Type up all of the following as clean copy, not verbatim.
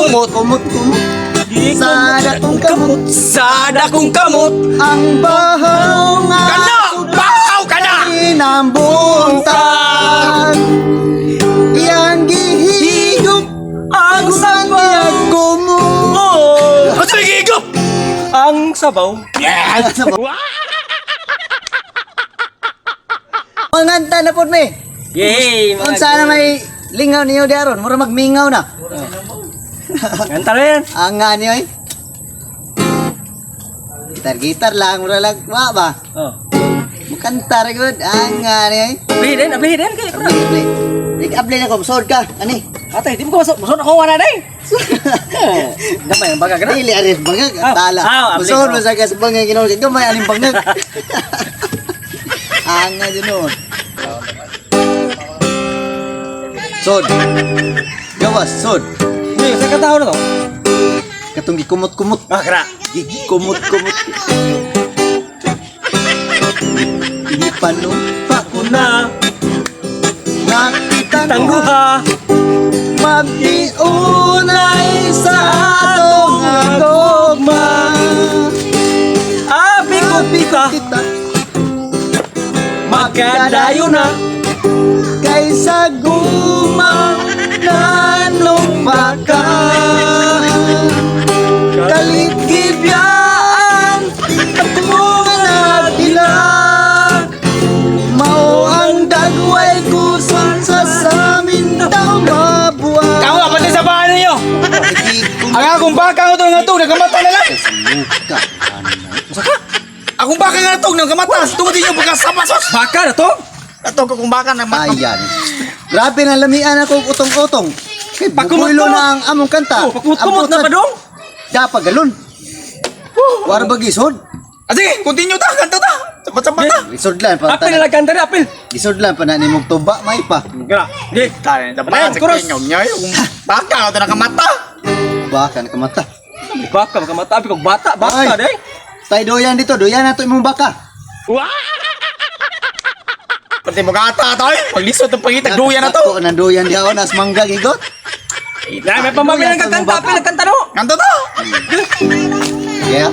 Kumot-kumot. Kumot-kumot sa dakong kamot. Sa dakong kamot. Ang bahaw nga Kana! Bahaw ka na! Inambuntag iyang gihigop Ang sabaw. kumot. Oh. Ano yung higop? Ang sabaw. Yes! Manganta na po me. Yay! Unsa na may lingaw niyo di aron, mura magmingaw na. Kanta rin. Ang nga niyo eh. Gitar-gitar lang, mura lang, wa ba? Oh. Mukanta ra gud ang nga niyo eh. Abli din, abli din kay Abli, abli. Dik abli na ko, sod ka. Ani? Atay, di mo ko masod, masod ako wala day. Gamay ang baga kana. Dili aris bangag, Ah, tala. ah, abli Musod ko. mo sa kas bangag ginoon kay gamay aning bangag. Ang nga ginoon. Sod. Gawas, sod. Di, sa kanta na to. Katong gikumot-kumot. Ah, kra. Gikumot-kumot. Ipanumpa ko Na nakita tangguha. Magtiunay sa atong agogma. Abi ko kita Kita magkadayo na. kaysa guma nanumpa ka. Kaligibyan atong nagilak. Mao ang dagway kusan sa samin daw mabuhat. Kamu apa sa bahay ninyo? Ang akong baka nga to nga to, nagkamata na lang. Muka. Akong baka nga to, nagkamata. Tungod ninyo pagkasapasos. Baka na to. Ato akong baka nagmata. Ayan. Grabe na lamian ako utong-utong. Kay Pakumot-kumot. bukulo na ang among kanta. Oh, pakumot-kumot na pa dong. Dapat galon. War ba gisod? Ah, sige, continue ta, kanta ta. Sapat-sapat ta. Gisod lang pa. Apil na kanta na apil. Gisod lang pa na nimong tuba may pa. Kra. Di. Kaya na Ayan, kuros. niya yung baka nga to nakamata. Baka nakamata. Baka makamata abi kog bata, baka Ay. day. Tay doyan dito, doyan na to imong baka. Pati mo gata to, eh. Paglisod ang pangitag duyan na to. Ako nang doyan diha nas mangga gigot. Na may pamamil ang kanta, apil ang kanta no. Kanta ta. Yeah.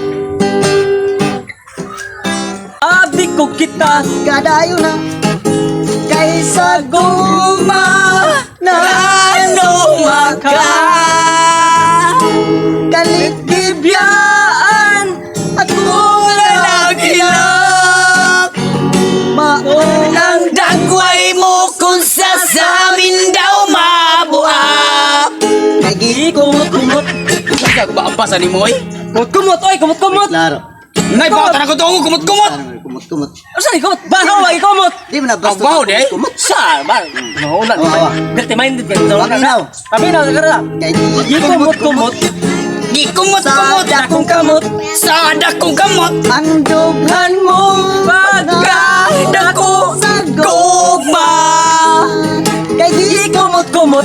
Abi ko kita Kadayo na kaysa guma na maka kaligibyan ako nagilak. Mao Ang dagway mo kung sa samin daw mabuak. kay Kumot-kumot. Saka ba ang basa ni mo eh? Kumot-kumot, oy, kumot-kumot. Klaro. Nay, bata na ko to, kumot-kumot. Kumot kumot. Ano sa kumot? Bahaw ay kumot. Di mo na basta. Ang baho, di ay. Kumot. Sa ba? Mauna di Oo. ba? Dirty minded ka. Paminaw. Paminaw ka. Kay Kumot-kumot. Gikumot-kumot. Sa Akong kamot. Sa dakong kamot. Ang dughan mo Pagkadako sa gugma. Kay gi Kumot-kumot.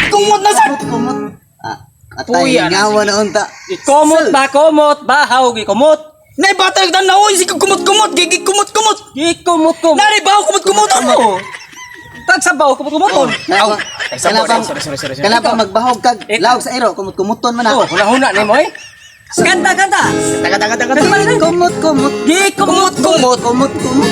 Kumot na sa. kumot. Ah, atay Puya na ngawa na unta. Kumot ba kumot bahaw gikumot. Nay, bata nagtan na oy, sige kumot-kumot, gigi kumot-kumot. Gikumot-kumot. Nari ba kumot-kumot? Oo. Tagsabaw kumot-kumoton. Aw, Ay, sabor, sorry, sorry, sorry, sorry. Kana pa magbahog kag lawag sa iro, kumot-kumuton man Oh, na. huna-huna nimo eh. Kanta kanta. Taga taga taga. taga. Kumot kumot Gikumot Kumot-kumot. kumot kumot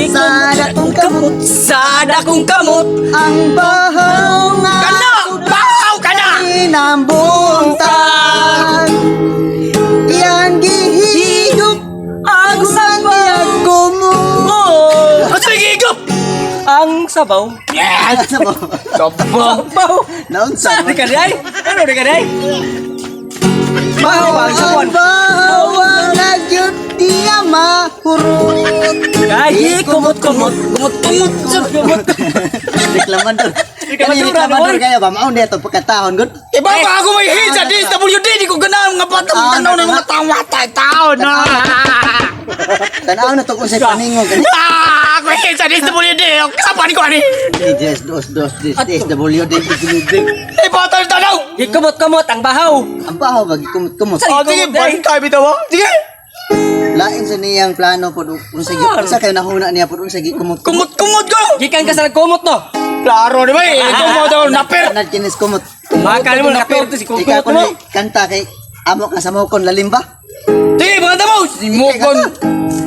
sa dakong kamot Sa dakong kamot. ang bahaw nga Kana! Bahaw ka na! Inambuntag Iyang gihigop Ang sabaw. kumot. Oh. Ano sa higop? Ang sabaw. Yes! Sabaw. Sabaw. Sabaw. Naunsa Sa di ka day? Ano di ka day? Bahaw ang sabaw. Ang bahaw nga gyud diya mahurot. Ay, kumot-kumot. Kumot-kumot. Kumot. Reklamador. Reklamador, Kani reklamador oy. kayo ba? Maon dito pagkatahon gud. Iba ba ako may hate sa DSWD? Di ko ganahan mga bata. Ah, Tanaw ng mga tawa tao na. Tanaw na to kung sa paningog kani. Ah, ako hate sa DSWD. Kasapan ko ani. Des dos dos des des W D W D. Ay, bata ng tanaw. Gikumot-kumot ang bahaw. Ang bahaw ba gikumot-kumot. Sa- Oh, sige, bantay bitaw. ah. Sige. Lain sa niyang plano pod unsa gi unsa kayo nahuna niya pod unsa gikumot-kumot. Kumot-kumot ko. Gikan ka sa nagkumot no. Klaro di ba? Ito mo daw naper. Kanad kinis kumot. Makal mo nakatorto si Ikaw kumot ko mo. ni kanta kay amo ka sa mokon lalim ba? Sige, mga mo. Si Mokon.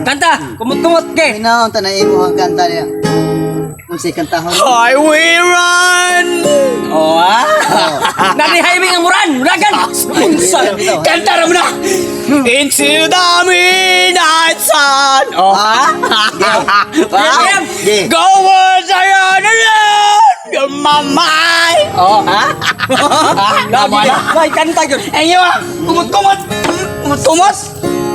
Kanta, kumot-kumot ke. Minaon ta na imo ang kanta niya. Unsay kantahon? Highway run. Oh, ah. Nani highway nga muran, muragan. Unsa? Kanta ra mo na. Into the midnight sun. Oh, ah. Game. Ge. Go words are on alone. Your mind. Oh, ah. Tama na. Ay, kanta gyud. Ay, ah. Kumot-kumot. Kumot-kumot.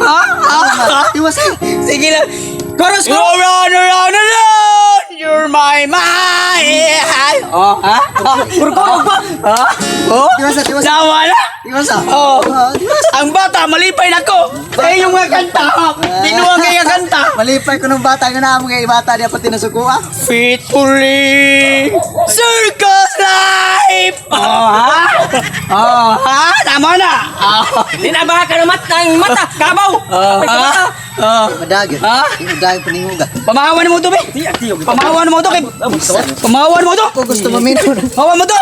Ha? Ha? Iwas ka. Sige lang. Chorus You're ko. on around alone. You're my mind. Oh, ha? Kurkurog ba? Ha? Oh? Iwas ka, iwas ka. Tama na. Iwas ka. Oh. Iwas. Ang bata, malipay na ko. Eh, yung mga kanta. Tinuwang kayo kanta. Malipay ko nung bata nga na amo kay bata niya pati nasuko ah. Faithfully Circus Life! Oh, ha? Oh, ha? Tama na. Oh. Di na ba ka na mata ang mata, kabaw. Oh, ha? Oh. Madagan. Ha? Madagan paninguga. Pamahawan mo to, be. Pamahawan mo to, kay. Pamahawan mo to. Ako gusto maminaw. Pamahawan mo to.